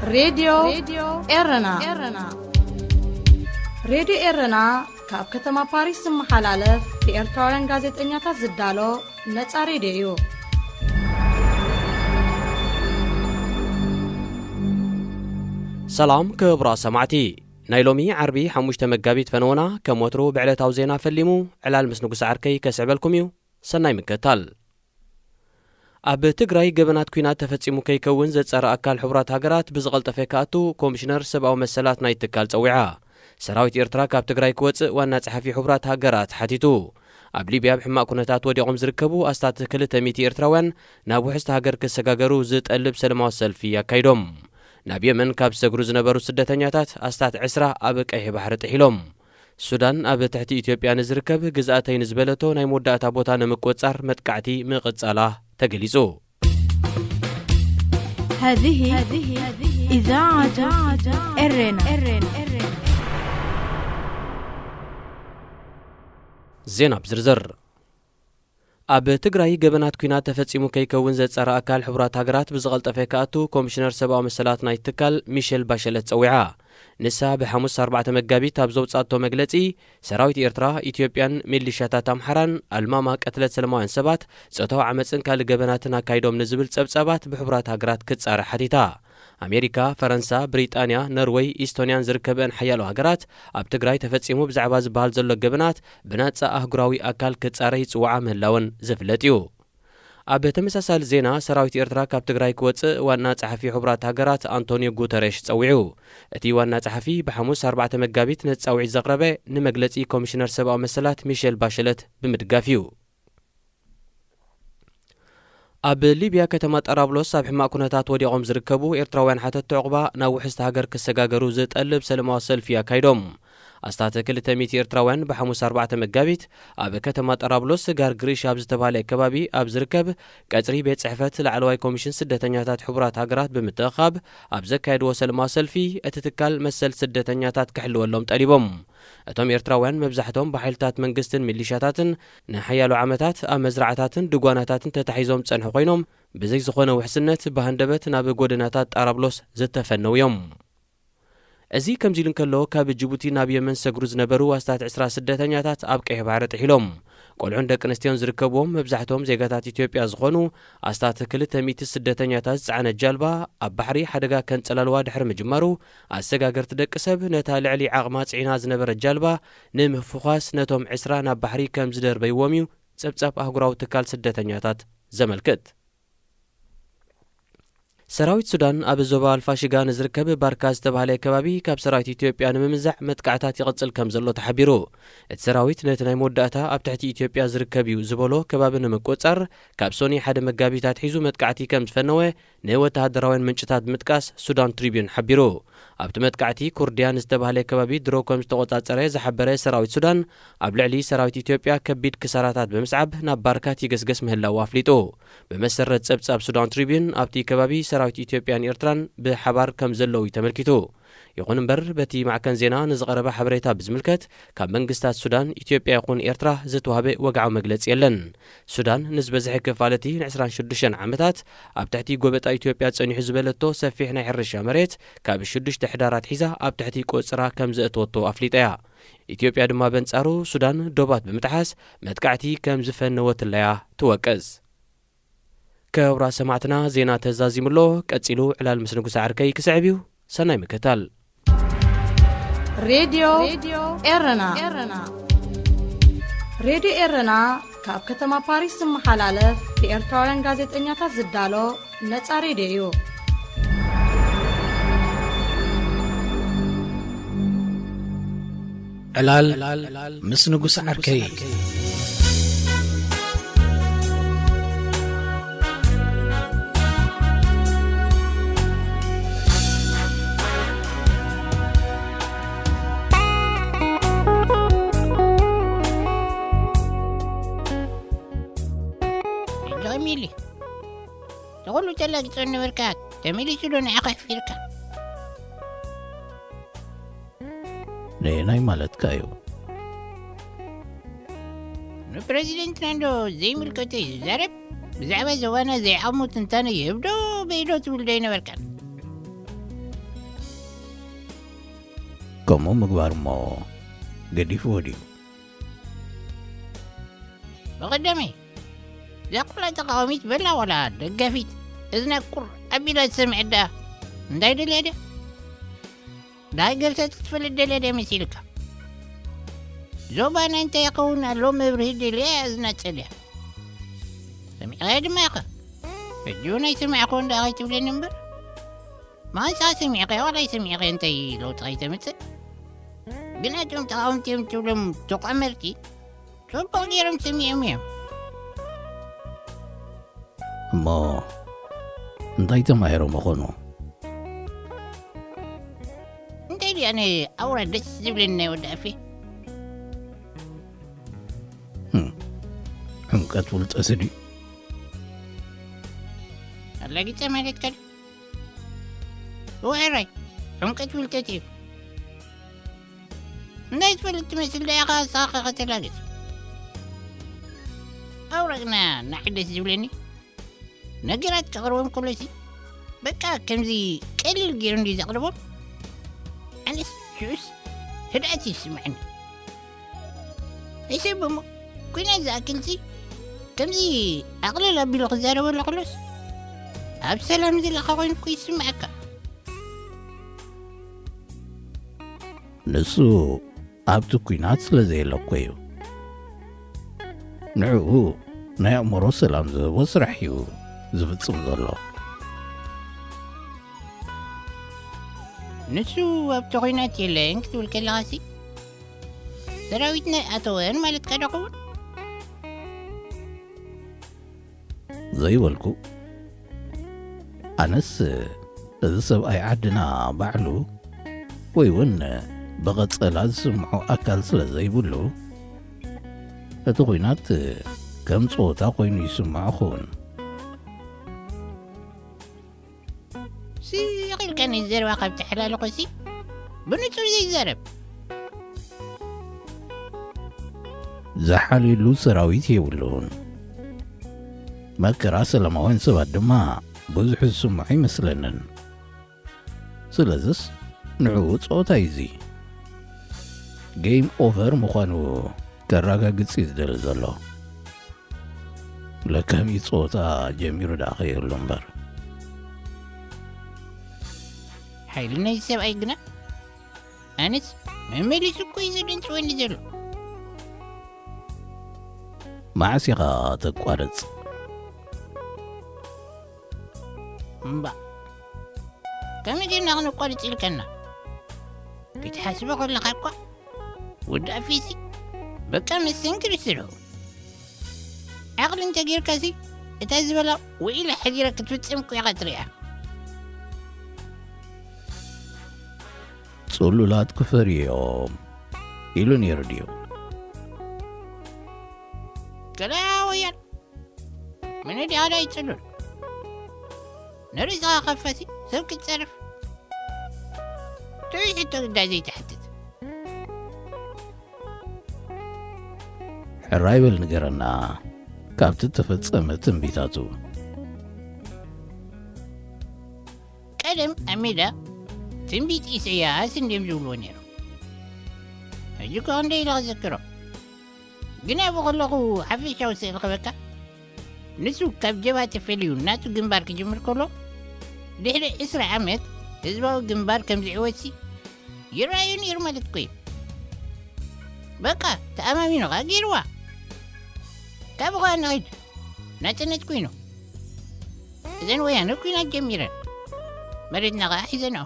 ሬድዮ ኤረና። ሬድዮ ኤረና ካብ ከተማ ፓሪስ ዝመሓላለፍ ብኤርትራውያን ጋዜጠኛታት ዝዳሎ ነጻ ሬድዮ እዩ። ሰላም ክቡራት ሰማዕቲ፣ ናይ ሎሚ ዓርቢ ሓሙሽተ መጋቢት ፈነወና ከም ወትሩ ብዕለታዊ ዜና ፈሊሙ ዕላል ምስ ንጉስ ዓርከይ ከስዕበልኩም እዩ። ሰናይ ምክትታል። ኣብ ትግራይ ገበናት ኲናት ተፈጺሙ ከይከውን ዘጻሪ ኣካል ሕቡራት ሃገራት ብዝቐልጠፈ ክኣቱ ኮሚሽነር ሰብኣዊ መሰላት ናይ ትካል ጸዊዓ። ሰራዊት ኤርትራ ካብ ትግራይ ክወጽእ ዋና ጸሓፊ ሕቡራት ሃገራት ሓቲቱ። ኣብ ሊብያ ብሕማቕ ኩነታት ወዲቖም ዝርከቡ ኣስታት ክልተ ሚእቲ ኤርትራውያን ናብ ውሕስቲ ሃገር ክሰጋገሩ ዝጠልብ ሰለማዊ ሰልፊ ኣካይዶም። ናብ የመን ካብ ዝሰግሩ ዝነበሩ ስደተኛታት ኣስታት ዕስራ ኣብ ቀይሕ ባሕሪ ጥሒሎም። ሱዳን ኣብ ትሕቲ ኢትዮጵያ ንዝርከብ ግዝኣተይ ንዝበለቶ ናይ መወዳእታ ቦታ ንምቁጽጻር መጥቃዕቲ ምቕጻላ ተገሊጹ። هذه إذاعة إرينا. ዜና ብዝርዝር። ኣብ ትግራይ ገበናት ኲናት ተፈጺሙ ከይከውን ዘጻሪ ኣካል ሕቡራት ሃገራት ብዝቐልጠፈ ክኣቱ ኮሚሽነር ሰብኣዊ መሰላት ናይ ትካል ሚሸል ባሸለት ጸዊዓ። ንሳ ብሓሙስ ኣርባዕተ መጋቢት ኣብ ዘውጻእቶ መግለጺ፣ ሰራዊት ኤርትራ፣ ኢትዮጵያን ሚሊሻታት ኣምሓራን ኣልማማ ቀትለት ሰለማውያን ሰባት፣ ጾታዊ ዓመጽን ካልእ ገበናትን ኣካይዶም ንዝብል ጸብጻባት ብሕቡራት ሃገራት ክጻረ ሓቲታ። ኣሜሪካ፣ ፈረንሳ፣ ብሪጣንያ፣ ኖርወይ፣ ኢስቶንያን ዝርከበአን ሓያሎ ሃገራት ኣብ ትግራይ ተፈጺሙ ብዛዕባ ዝበሃል ዘሎ ገበናት ብናጻ ኣህጉራዊ ኣካል ክጻረ ይጽውዓ ምህላወን ዝፍለጥ እዩ። ኣብ ተመሳሳሊ ዜና፣ ሰራዊት ኤርትራ ካብ ትግራይ ክወጽእ ዋና ጸሓፊ ሕቡራት ሃገራት ኣንቶኒዮ ጉተሬሽ ጸዊዑ። እቲ ዋና ጸሓፊ ብሓሙስ ኣርባዕተ መጋቢት ነቲ ጻውዒት ዘቕረበ ንመግለጺ ኮሚሽነር ሰብኣዊ መሰላት ሚሸል ባሸለት ብምድጋፍ እዩ። ኣብ ሊብያ ከተማ ጠራብሎስ ኣብ ሕማቕ ኩነታት ወዲቖም ዝርከቡ ኤርትራውያን ሓተትቲ ዑቕባ ናብ ውሕስቲ ሃገር ክሰጋገሩ ዝጠልብ ሰለማዊ ሰልፊ ኣካይዶም። ኣስታት ክልተ ሚእቲ ኤርትራውያን ብሓሙስ ኣርባዕተ መጋቢት ኣብ ከተማ ጠራብሎስ ጋር ግሪሽ ኣብ ዝተባህለ ከባቢ ኣብ ዝርከብ ቀጽሪ ቤት ጽሕፈት ላዕለዋይ ኮሚሽን ስደተኛታት ሕቡራት ሃገራት ብምትእኻብ ኣብ ዘካየድዎ ሰለማዊ ሰልፊ እቲ ትካል መሰል ስደተኛታት ክሕልወሎም ጠሊቦም። እቶም ኤርትራውያን መብዛሕቶም ብሓይልታት መንግስትን ሚሊሻታትን ንሓያሎ ዓመታት ኣብ መዝራዕታትን ድጓናታትን ተታሒዞም ዝጸንሑ ኮይኖም፣ ብዘይ ዝኾነ ውሕስነት ብሃንደበት ናብ ጎደናታት ጣራብሎስ ዝተፈነው እዮም። እዚ ከምዚ ኢሉ እንከሎ፣ ካብ ጅቡቲ ናብ የመን ዝሰግሩ ዝነበሩ ኣስታት ዕስራ ስደተኛታት ኣብ ቀይሕ ባሕሪ ጥሒሎም። ቆልዑን ደቂ ኣንስትዮን ዝርከብዎም መብዛሕትኦም ዜጋታት ኢትዮጵያ ዝኾኑ ኣስታት ክልተ ሚእቲ ስደተኛታት ዝጸዓነት ጃልባ ኣብ ባሕሪ ሓደጋ ከንጸላልዋ ድሕሪ ምጅማሩ፣ ኣሰጋገርቲ ደቂ ሰብ ነታ ልዕሊ ዓቕማ ጽዒና ዝነበረት ጃልባ ንምፍዃስ ነቶም ዕስራ ናብ ባሕሪ ከም ዝደርበይዎም እዩ ጸብጻብ ኣህጉራዊ ትካል ስደተኛታት ዘመልክት። ሰራዊት ሱዳን ኣብ ዞባ ኣልፋሽጋ ንዝርከብ ባርካ ዝተባህለ ከባቢ ካብ ሰራዊት ኢትዮጵያ ንምምዛዕ መጥቃዕታት ይቕጽል ከም ዘሎ ተሓቢሩ። እቲ ሰራዊት ነቲ ናይ መወዳእታ ኣብ ትሕቲ ኢትዮጵያ ዝርከብ እዩ ዝበሎ ከባቢ ንምቁጽጻር ካብ ሶኒ ሓደ መጋቢት ኣትሒዙ መጥቃዕቲ ከም ዝፈነወ ንወተሃደራውያን ምንጭታት ብምጥቃስ ሱዳን ትሪቢዩን ሓቢሩ። ኣብቲ መጥቃዕቲ ኩርድያን ዝተባህለ ከባቢ ድሮ ከም ዝተቖጻጸረ ዝሓበረ ሰራዊት ሱዳን፣ ኣብ ልዕሊ ሰራዊት ኢትዮጵያ ከቢድ ክሳራታት ብምስዓብ ናብ ባርካት ይገስገስ ምህላዉ ኣፍሊጡ። ብመሰረት ጸብጻብ ሱዳን ትሪቢዩን፣ ኣብቲ ከባቢ ሰራዊት ኢትዮጵያን ኤርትራን ብሓባር ከም ዘለዉ እዩ ተመልኪቱ። ይኹን እምበር፣ በቲ ማዕከን ዜና ንዝቐረበ ሓበሬታ ብዝምልከት፣ ካብ መንግስታት ሱዳን፣ ኢትዮጵያ ይኹን ኤርትራ ዝተዋህበ ወግዓዊ መግለጺ የለን። ሱዳን ንዝበዝሐ ክፋል እቲ ንዕስራን ሽዱሽተን ዓመታት ኣብ ትሕቲ ጎበጣ ኢትዮጵያ ጸኒሑ ዝበለቶ ሰፊሕ ናይ ሕርሻ መሬት፣ ካብ ሽዱሽተ ሕዳር ኣትሒዛ ኣብ ትሕቲ ቆጽራ ከም ዘእተወቶ ኣፍሊጣ እያ። ኢትዮጵያ ድማ በንጻሩ ሱዳን ዶባት ብምጥሓስ መጥቃዕቲ ከም ዝፈነወትላ'ያ ትወቅስ። ክቡራት ሰማዕትና፣ ዜና ተዛዚሙ ኣሎ። ቀጺሉ ዕላል ምስ ንጉሰ ዓርከይ ክስዕብ እዩ። ሰናይ ምክታል። ሬድዮ ኤረና። ሬድዮ ኤረና ካብ ከተማ ፓሪስ ዝመሓላለፍ ብኤርትራውያን ጋዜጠኛታት ዝዳሎ ነጻ ሬድዮ እዩ። ዕላል ምስ ንጉስ ዓርከይ። ጀሚሊ፣ ንኹሉ ተላጊጾ ነበርካ፣ ተመሊሱ ዶ ንዓኻ ኣሕፊርካ? ነየናይ ማለትካ እዩ? ንፕረዚደንትና እንዶ ዘይምልከቶ እዩ ዝዛረብ? ብዛዕባ ዞባና ዘይዓሙ ትንታነ ይህብ ዶ በይዶ ትብል ዶ ኣይነበርካን? ከምኡ ምግባር እሞ ገዲፍዎ ድዩ? ብቐደመይ፣ እዛ ቆልዓ ተቓዋሚት በላ ዋላ ደጋፊት፣ እዝና ቁር ኣቢላ ትሰምዕ ደኣ እንታይ ደልያ ድያ? ደሃይ ገርሰት ክትፈልጥ ደልያ ድያ መሲልካ? ዞባና እንታይ ይኸውን ኣሎ መብርሂ ደልያ እዝና ጸልያ። ሰሚዕኻዮ ድማ ኢኻ። ሕጂ እውን ኣይሰማዕኩዎን ደኣ ከይትብለኒ እምበር። ማንሳ ሰሚዕካዮ ዋላ ኣይሰሚዕካዮ እንታይ ለውጢ ከይተምጽእ? ግን እቶም ተቓወምቲ እዮም ትብሎም ተቋመርቲ ጽቡቕ ገይሮም ሰሚዖም እዮም። እሞ እንታይ ተማሂሮም ይኾኑ? እንታይ ድዩ ኣነ ኣውራ ደስ ዝብለኒ ናይ ወዲ ኣፌ? ህም፣ ዕምቀት ፍልጠት ድዩ? ኣላጊጸ ማለትካ ድዩ? እወ ሕራይ፣ ዕምቀት ፍልጠት እዩ። እንታይ ትፈልጥ ትመስል ደኣ ኢኻ ንስኻ ከተላግጽ? ኣውራ ግና ንዓይ ደስ ዝብለኒ ነገራት ከቕርቦም ከሎሲ በቃ ከምዚ ቀሊል ገይሩ እንድዩ ዘቕርቦም። ኣነስ ሽዑስ ህድኣት እዩ ዝስምዐኒ። ይስብ እሞ ኲናት ዝኣክልሲ ከምዚ ኣቕልል ኣቢሉ ክዛረበሉ ከሎስ ኣብ ሰላም ዘለኻ ኮይኑ እኮ ይስምዓካ። ንሱ ኣብቲ ኲናት ስለ ዘየለ እኮ እዩ። ንዕኡ ናይ ኣእምሮ ሰላም ዝህቦ ስራሕ እዩ ዝፍጽም ዘሎ። ንሱ ኣብቲ ኲናት የለን ክትብል ከለኻሲ ሰራዊትና ኣይኣተወን ማለትካ ዶ ክኸውን? ዘይበልኩ። ኣነስ እዚ ሰብኣይ ዓድና ባዕሉ ወይ እውን ብቐጸላ ዝስምዖ ኣካል ስለ ዘይብሉ፣ እቲ ኲናት ከም ጸወታ ኮይኑ ይስምዖ ክውን። ስቕ ኢልካ ናይ ዘረባ ካብ ተሓላልኾሲ ብንጹር ዘይዛረብ። ዝሓልየሉ ሰራዊት የብሉን። መከራ ሰላማውያን ሰባት ድማ ብዙሕ ዝስምዖ ኣይመስለንን። ስለዝስ ንዕኡ ጸወታ እዩ እዚ። ጌም ኦቨር ምዃኑ ከረጋግጽ እዩ ዝደሊ ዘሎ። ለካሚ ጸወታ ጀሚሩ ደኣ ከይህሉ እምበር። ሓይሊ ናይዚ ሰብኣይ ግና ኣነስ መመሊሱ እኮ እዩ ዘደንጽወኒ ዘሎ። መዓስ ኢኻ ተቋርጽ? እምባ፣ ከመይ ጌርና ክነቋርጽ ኢልካና? ክትሓስቦ ከለኻ እኳ ወዲ ኣፌሲ በቃ መስተንክር ስርሑ። ዓቕሊ እንተ ጌርካሲ እታ ዝበላ ውዒላ ሓዲራ ክትፍጽም እኮ ኢኻ ትሪኣ። ጽሉላት ክፈርዩ እዮም ኢሉ ነይሩ ድዩ? ገለ ወያል መን ድኣ ዳ ይጽሉል? ንርእስኻ ከፈሲ ሰብ ክትጸርፍ ትውይ ሕቶ ግዳ ዘይትሓትት። ሕራይ በል ንገረና ካብቲ ተፈጸመ ትንቢታቱ። ቀደም ኣብ ሜዳ ትንቢት ኢሰያስ እንድዮም ዝብልዎ ነይሮም። ሕጂ እኮ ክንደይ ኢለ ክዝክሮ። ግን ኣብኡ ከለኹ ሓፈሻዊ ስእሊ ክበካ ንሱ ካብ ጀብሃ ተፈልዩ ናቱ ግንባር ክጅምር ከሎ ድሕሪ ዕስራ ዓመት ህዝባዊ ግንባር ከም ዝዕወትሲ ይረኣዩ ነይሩ ማለት እኮ እዩ። በቃ ተኣማሚኑ ኸኣ ገይርዋ። ካብኡ ኸኣ ንኺድ ናጽነት ኮይኑ እዘን ወያነ ኲናት ጀሚረን መሬትና ኸኣ ሒዘንኦ።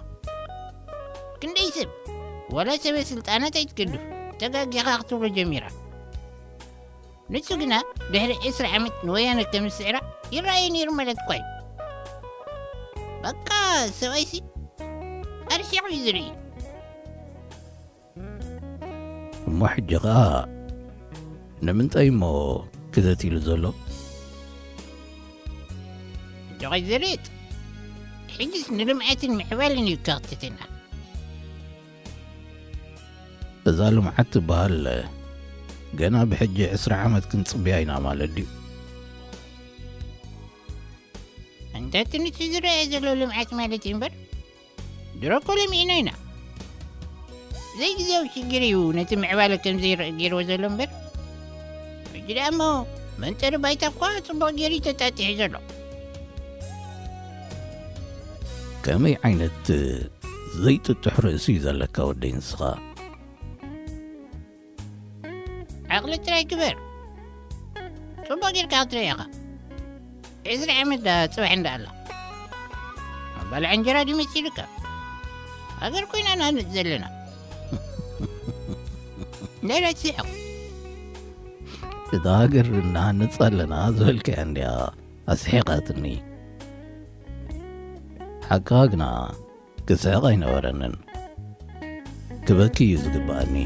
ክንደይ ሰብ ዋላ ሰበ ስልጣናት ኣይትገድፍ ተጋጊኻ ክትብሎ ጀሚራ። ንሱ ግና ድሕሪ ዕስራ ዓመት ንወያነ ከም ዝስዕራ ይረኣዩ ነይሩ ማለት እኳ እዩ። በቃ ሰብኣይሲ ኣርሒቑ እዩ ዝርኢ። እሞ ሕጂ ኸኣ ንምንታይ እሞ ክተት ኢሉ ዘሎ? ሕጂ ኸይዘርጥ ሕጅስ ንልምዓትን ምዕባልን እዩ ከኽትትና። እዛ ልምዓት ትበሃል ገና ብሕጂ ዕስራ ዓመት ክንጽብያ ኢና ማለት ድዩ? እንተ እቲ ንሱ ዝረኣየ ዘሎ ልምዓት ማለት እዩ እምበር፣ ድሮ እኮ ለሚዕና ኢና። ዘይግዜያዊ ሽግር እዩ ነቲ ምዕባለ ከም ዘይረእ ገይርዎ ዘሎ እምበር፣ ሕጂ ደኣ እሞ መንጠሪ ባይታ እኳ ጽቡቕ ገይሩ እዩ ተጣጢሑ ዘሎ። ከመይ ዓይነት ዘይጥጡሕ ርእሲ እዩ ዘለካ ወደይ ንስኻ? ዓቕሊ ጥራይ ግበር። ጽቡቕ ጌርካ ክትርኢ ኢኻ። ዕስራ ዓመት ደኣ ጽባሕ እንዳ ኣላ። ኣባል ዕንጀራ ድዩ መሲሉካ? ሃገር ኮይና ንሃንጽ ዘለና። ናይ ራእሲ ሕቕ። እታ ሃገር እናሃንጽ ኣለና ዝበልካያ እንድያ ኣስሒቓትኒ። ሓቅኻ ግና ክስሕቕ ኣይነበረንን። ክበኪ እዩ ዝግብኣኒ።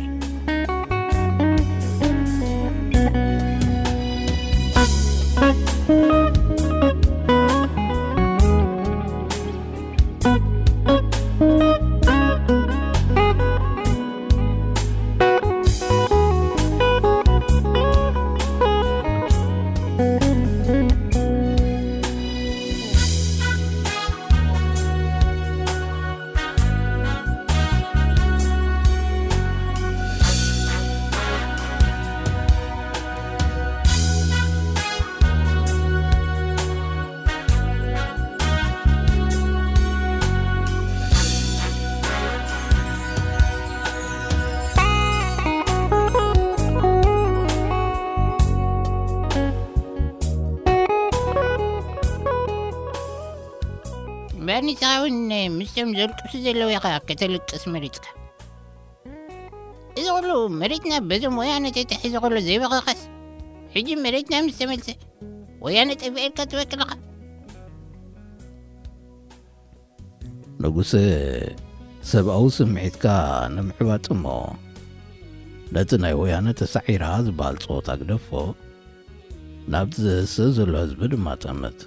እምበር ንስኻ እውን ምስቶም ዘልቅሱ ዘለዉ ኢኻ ከተልቅስ መሪጽካ። እዚ ኹሉ መሬትና በዞም ወያነ ተታሒዙ ከሎ ዘይበቐኻስ፣ ሕጂ መሬትና ምስ ተመልሰ ወያነ ጠፊኤልካ ትበክል ኢኻ። ንጉሰ፣ ሰብኣዊ ስምዒትካ ንምዕባጥ እሞ፣ ነቲ ናይ ወያነ ተሳዒራ ዝበሃል ጸወታ ግደፎ፣ ናብቲ ዘህስእ ዘሎ ህዝቢ ድማ ጠምት።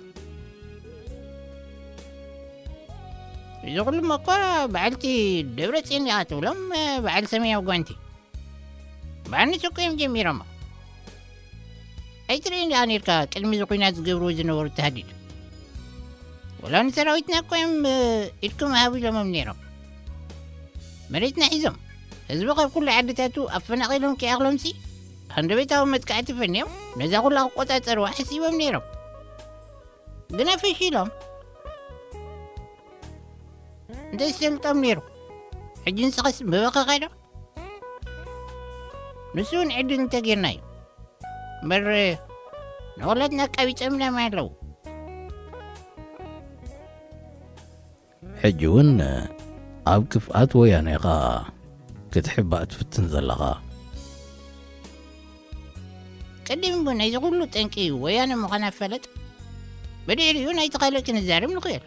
እዚ ኩሉማ እኳ በዓልቲ ደብረጽዮን ኢኻ ትብሎም፣ በዓል ሰማያዊ ጓንቲ። በዓል ንሱ እኮ እዮም ጀሚሮሞ። ኣይትርእይን ዲኻ ነይርካ ቅድሚ እዚ ኲናት ዝገብርዎ ዝነበሩ ተሃዲድ? ወላ ንሰራዊትና እኮ እዮም ኢድኩም ሃቡ ኢሎሞም ነይሮም። መሬትና ሒዞም፣ ህዝቢ ካብ ኩሉ ዓድታቱ ኣፈናቒሎም ከይኣኽሎምሲ፣ ሃንደበታዊ መጥቃዕቲ ፈንዮም ነዛ ኩላ ክቆጻጸርዋ ሓሲቦም ነይሮም። ግና ፈሺሎም። እንተዝሰልጦም ነይሩ፣ ሕጂ ንስኻስ ምበኸኻ ዶ? ንሱ እውን ዕድል እንተጌርናዮ። እምበር ንኹላትና ኣቃቢጾምና ኣለዉ። ሕጂ እውን ኣብ ክፍኣት ወያነ ኢኻ ክትሕባእ ትፍትን ዘለኻ። ቅድም እሞ ናይዚ ኩሉ ጠንቂ ወያነ ምዃና ፈለጥ፣ ብድሕሪኡ ናይቲ ካልእ ክንዛረብ ንኽእል።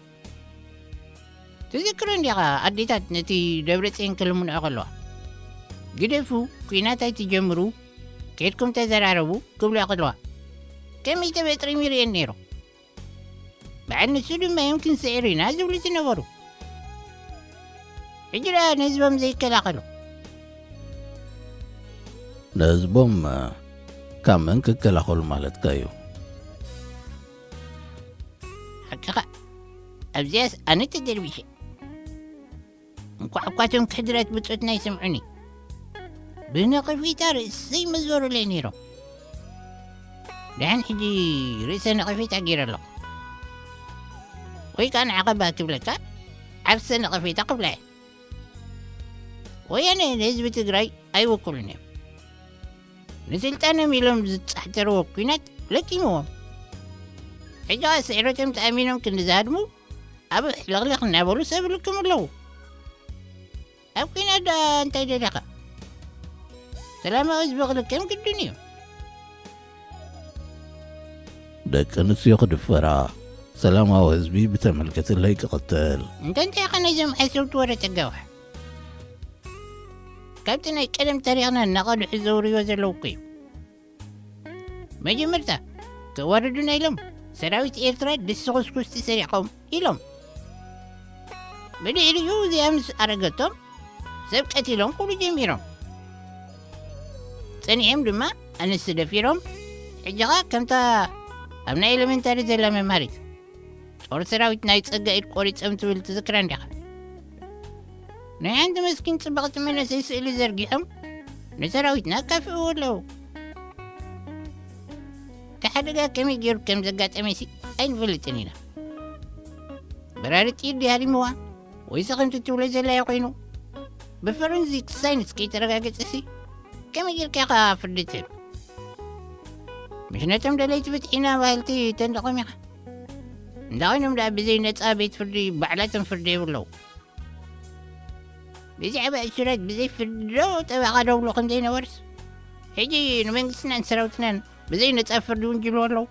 ትዝክሮ እንዲኻ ኣዴታት ነቲ ደብረጽዮን ክልምንኦ ከለዋ፣ "ግደፉ፣ ኲናት ኣይትጀምሩ፣ ኬድኩም ተዘራረቡ" ክብልኦ ከለዋ፣ ከመይ ተበጥሪም ይርእየን ነይሩ። በዓል ንሱ ድማ እዮም ክንስዕር ኢና ዝብሉ ዝነበሩ። ሕጂ ደኣ ንህዝቦም ዘይከላኸሉ። ንህዝቦም ካብ መን ክከላኸሉ ማለትካ እዩ? ሓቅኻ፣ ኣብዚኣስ ኣነ ተደርቢሸ። እንኳዕ እኳ እቶም ክሕድራት ብጾትና ይሰምዑኒ። ብነቐፌታ ርእሰይ መዞሩለይ ነይሮም። ደሓን ሕጂ ርእሰ ነቐፌታ ገይረ ኣለኹ። ወይ ከኣ ንዓኻ እባ ክብለካ፣ ዓርሰ ነቐፌታ ክብላ እየ። ወያነ ንህዝቢ ትግራይ ኣይውክሉን እዮም። ንስልጣኖም ኢሎም ዝጻሕተርዎ ኲናት ለኪምዎም። ሕጂ ኸኣ ስዕረቶም ተኣሚኖም ክንዲ ዝሃድሙ ኣብ ሕልኽልኽ እናበሉ ሰብ ይልክሙ ኣለዉ። ኣብ ኲናት ደኣ እንታይ ደሊኻ? ሰላማዊ ህዝቢ ክልከም ግድን እዩ። ደቂ ኣንስትዮ ክድፈራ፣ ሰላማዊ ህዝቢ ብተመልከትለይ ክቕተል። እንተ እንታይ ኢኻ ናይዞም ሓሰውቲ ወረ ተጋውሕ? ካብቲ ናይ ቀደም ታሪኽና እናቐድሑ ዘውርዮ ዘለዉ እኮ እዩ። መጀመርታ፣ ከዋርዱና ኢሎም ሰራዊት ኤርትራ ድስኹስኩስቲ ሰሪቖም ኢሎም። ብድሕሪኡ እዚኣ ምስ ኣረገቶም፣ ሰብ ቀቲሎም ክብሉ ጀሚሮም። ጸኒሖም ድማ ኣንስቲ ደፊሮም፣ ሕጂ ኸኣ ከምታ ኣብ ናይ ኤለመንታሪ ዘላ መምሃሪት፣ "ጾር ሰራዊት ናይ ጸጋ ኢድ ቆሪጾም" ትብል ትዝክራ እንዲኻ? ናይ ሓንቲ መስኪን ጽብቕቲ መንእሰይ ስእሊ ዘርጊሖም ንሰራዊትና ኣካፍእዎ ኣለዉ። እቲ ሓደጋ ከመይ ገይሩ ከም ዘጋጠመሲ ኣይንፈልጥን ኢና። በራሪ ጥይት ድዩ ሃዲምዋ ወይስ ከምቲ ትብሎ ዘላዮ ኮይኑ ብፎረንዚክ ሳይንስ ከይተረጋገጸሲ ከመይ ጌርካ ኢኻ ፍርዲ ትህብ? ምሽ ነቶም ደለይቲ ፍትሒ ኢና በሃልቲ ተንደቖም ኢኻ። እንዳ ኮይኖም ደኣ ብዘይ ነጻ ቤት ፍርዲ ባዕላቶም ፍርዲ ይህቡ ኣለዉ። ብዛዕባ እሱራት ብዘይ ፍርዲ ዶ ጠበቓ ደውሎ ከም ዘይነበርስ ሕጂ ንመንግስትናን ሰራዊትናን ብዘይ ነጻ ፍርዲ ውንጅልዎ ኣለዉ።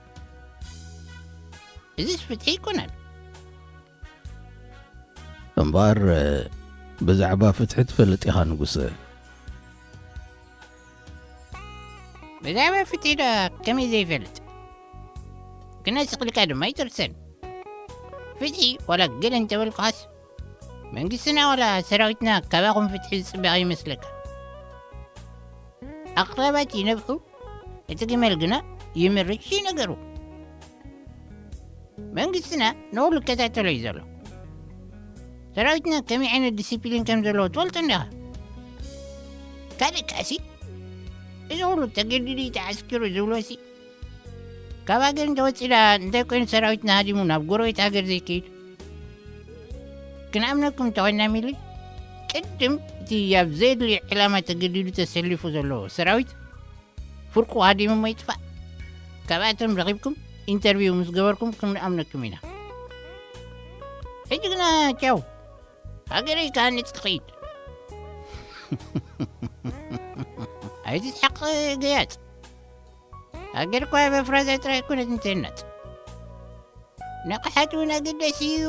እዚስ ፍትሒ ኣይኮነን። እምበኣር ብዛዕባ ፍትሒ ትፈልጥ ኢኻ ንጉሰ። ብዛዕባ ፍትሒ ዶ ከመይ ዘይፈልጥ? ግና ስቕልካ ድማ ይጥርሰን። ፍትሒ ዋላ ገለ እንተበልኩኻስ መንግስትና ዋላ ሰራዊትና ካባኹም ፍትሒ ዝጽበ ይመስለካ? ኣቕራባት ይነብሑ፣ እቲ ግመል ግና ይምርሽ እዩ ነገሩ። መንግስትና ንኹሉ ይከታተሎ እዩ ዘሎ። ሰራዊትና ከመይ ዓይነት ዲሲፕሊን ከም ዘለዎ ትፈልጦ እንዲኻ። ካልእ ከኣሲ እዚ ኩሉ ተገዲዱ እዩ ተዓስኪሩ ዝብሎሲ ካብ ሃገር እንተወፂዳ እንታይ ኮይኑ ሰራዊትና ሃዲሙ ናብ ጎረቤት ሃገር ዘይከይድ? ክንኣምነኩም እንተኮይና ሚሊ ቅድም እቲ ኣብ ዘየድልዮ ዕላማ ተገዲዱ ተሰሊፉ ዘሎ ሰራዊት ፍርቁ ሃዲሙ እሞ ይጥፋእ። ካብኣቶም ረኺብኩም ኢንተርቪው ምስ ገበርኩም ክንኣምነኩም ኢና። ሕጂ ግና ቻው፣ ሃገረይ ክሃንጽ ክኸይድ። ኣይትስሓቕ ገያጽ። ሃገር እኳ በፍራዛ ጥራይ ኣይኮነት እንትህነጽ፣ ንቕሓት እውን ኣገዳሲ እዩ።